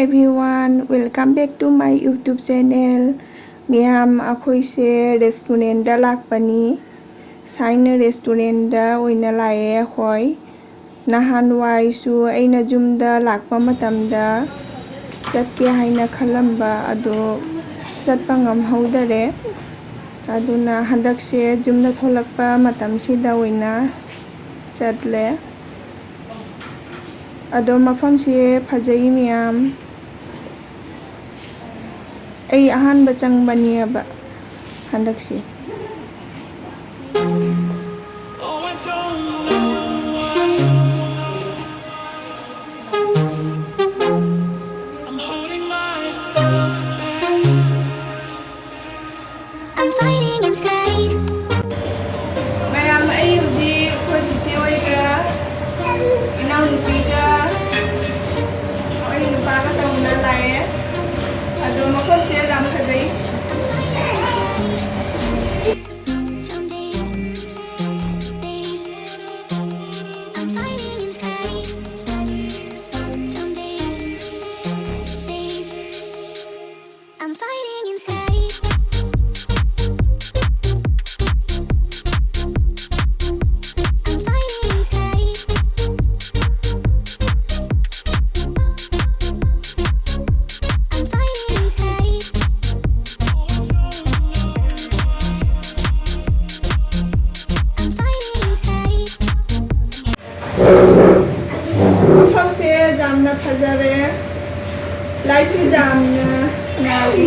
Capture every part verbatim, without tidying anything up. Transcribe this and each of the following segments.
Everyone, welcome back to my YouTube channel. ꯃꯌꯥꯝ, ꯑꯩꯈꯣꯏꯁꯦ restaurantꯗ ꯂꯥꯛꯄꯅꯤ꯫ Shine restaurantꯗ ꯑꯣꯏꯅ ꯂꯥꯛꯑꯦ ꯑꯩꯈꯣꯏ꯫ ꯅꯍꯥꯟꯋꯥꯏꯁꯨ ꯑꯩꯅ ꯌꯨꯝꯗ ꯂꯥꯛꯄ ꯃꯇꯝꯗ ꯆꯠꯀꯦ ꯍꯥꯏꯅ ꯈꯜꯂꯝꯕ ꯑꯗꯣ ꯆꯠꯄ ꯉꯝꯍꯧꯗꯔꯦ꯫ ꯑꯗꯨꯅ ꯍꯟꯗꯛꯁꯦ ꯌꯨꯝꯗ ꯊꯣꯛꯂꯛꯄ ꯃꯇꯝꯁꯤꯗ ꯑꯣꯏꯅ ꯆꯠꯂꯦ꯫ ꯑꯗꯣ ꯃꯐꯝꯁꯦ ꯐꯖꯩ ꯃꯌꯥꯝ꯫ ꯑꯩ ꯑꯍꯥꯟꯕ ꯆꯪꯕꯅꯦꯕ ꯍꯟꯗꯛꯁꯦ꯫ I'm fighting inside. ꯃꯌꯥꯝ, ꯑꯩ ꯍꯧꯖꯤꯛ ꯑꯩꯈꯣꯏ ꯆꯤꯆꯦ ꯍꯣꯏꯒ, ꯏꯅꯥꯎꯅꯨꯄꯤꯒ, ꯑꯩ ꯅꯨꯄꯥꯒ ꯇꯧꯅ ꯂꯥꯛꯑꯦ꯫ ꯑꯗꯣ ꯃꯐꯝꯁꯦ ꯌꯥꯝ ꯐꯖꯩ꯫ Some days, days, I'm fighting inside. Some days, days, I'm fighting inside. I'm fighting inside. I'm fighting inside. I'm fighting inside. ꯃꯐꯝꯁꯦ ꯌꯥꯝꯅ ꯐꯖꯔꯦ꯫ ꯂꯥꯏꯠꯁꯨ ꯌꯥꯝꯅ ꯉꯥꯜꯂꯤ꯫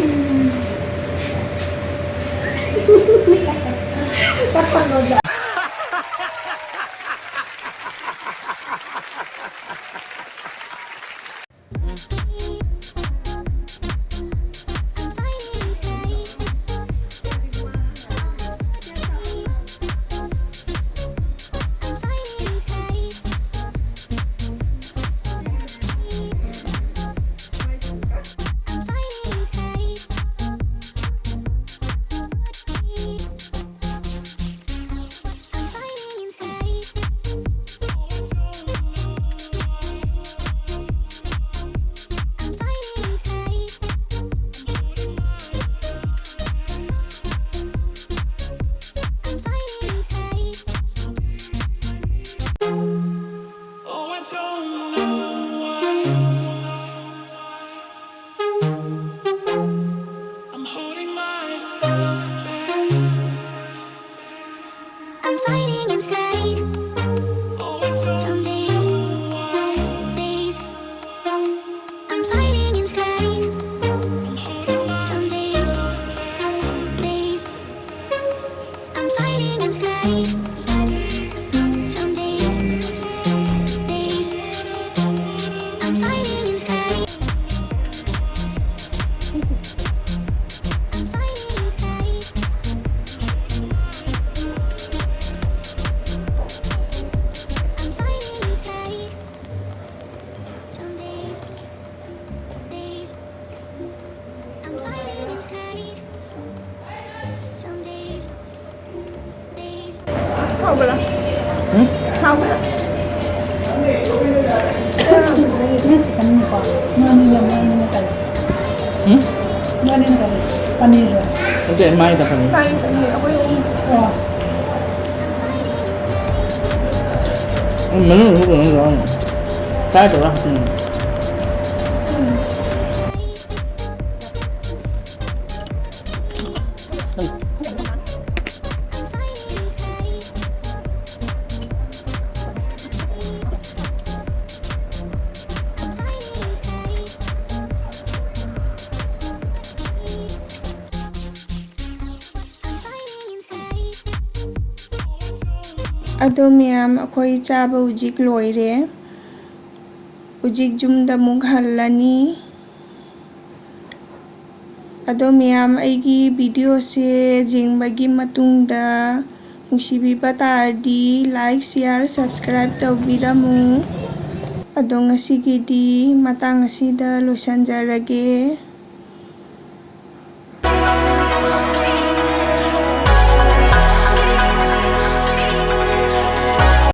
ꯍꯥꯎꯕ꯭ꯔꯥ? ꯎꯝ? ꯍꯥꯎꯕ꯭ꯔꯥ? ꯅꯪ ꯆꯤꯛꯀꯟ ꯀꯣ? ꯃꯣꯔꯅꯤꯡꯗ, ꯃꯣꯔꯅꯤꯡꯗ ꯀꯔꯤ? ꯎꯝ? ꯃꯣꯔꯅꯤꯡꯗ ꯀꯔꯤ? ꯄꯅꯤꯔꯔꯣ? ꯅꯠꯇꯦ, ꯃꯥꯏꯗ ꯄꯅꯤꯔ꯫ ꯃꯥꯏꯗ ꯄꯅꯤꯔ, ꯑꯩꯈꯣꯏ ꯑꯍꯨꯝ꯫ ꯑꯣ꯫ ꯎꯝ, ꯃꯅꯨꯡꯗꯁꯨ ꯀꯩꯅꯣ ꯌꯥꯎꯔꯝꯃꯣ꯫ ꯇ꯭ꯔꯥꯏ ꯇꯧꯔ ꯍꯥꯞꯆꯤꯟꯕꯅꯤ꯫ ꯑꯗꯣ ꯃꯌꯥꯝ, ꯑꯩꯈꯣꯏ ꯆꯥꯕ ꯍꯧꯖꯤꯛ ꯂꯣꯏꯔꯦ꯫ ꯍꯧꯖꯤꯛ ꯌꯨꯝꯗ ꯑꯃꯨꯛ ꯍꯜꯂꯅꯤ꯫ ꯑꯗꯣ ꯃꯌꯥꯝ, ꯑꯩꯒꯤ ꯚꯤꯗꯤꯑꯣꯁꯦ ꯌꯦꯡꯕꯒꯤ ꯃꯇꯨꯡꯗ ꯅꯨꯡꯁꯤꯕꯤꯕ ꯇꯥꯔꯗꯤ like, share, subscribe ꯇꯧꯕꯤꯔꯝꯃꯨ꯫ ꯑꯗꯣ ꯉꯁꯤꯒꯤꯗꯤ ꯃꯇꯥꯡ ꯑꯁꯤꯗ ꯂꯣꯏꯁꯤꯟꯖꯔꯒꯦ꯫